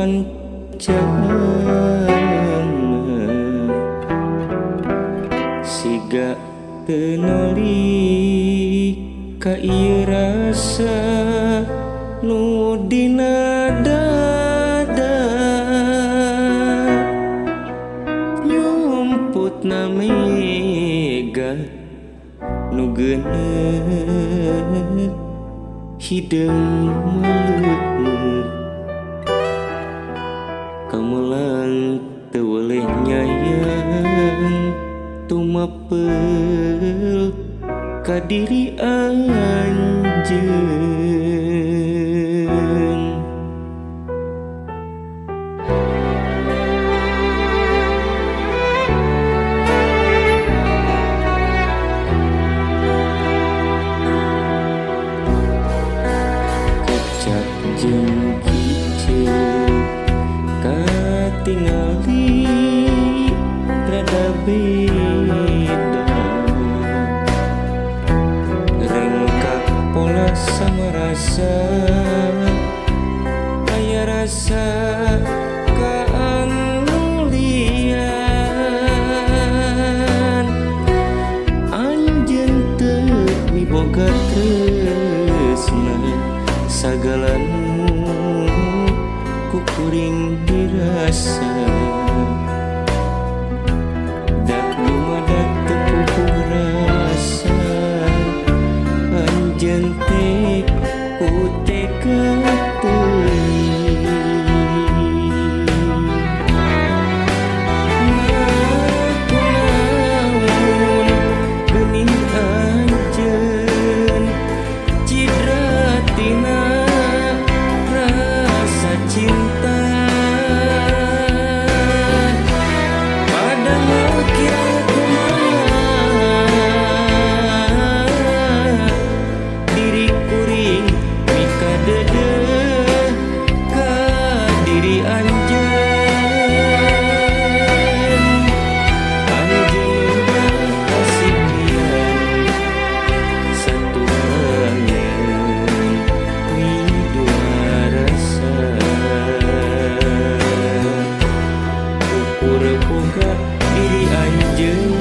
Wancana siga teu noli ka ieu rasa nu dina dada nyumputna mega nu geuneuk hideung meleuk-meuk kamelang teu weleh nyayang tumapel ka diri anjeun. Kecap jeung kicep katingali rada beda rengkak pola sama rasa aya rasa kaanulian anjeun teu miboga tresna sagala nu ku kuring dirasa dak dumadak teu puguh rasa anjeun teh ku tega teuing. Naon geuning anjeun cidra tina rasa cinta padahal kirang kumaha diri kuring mikadeudeuh ka diri anjeun. Anjeun mah kasihan satukangeun midua rasa ukur boga diri anjeun.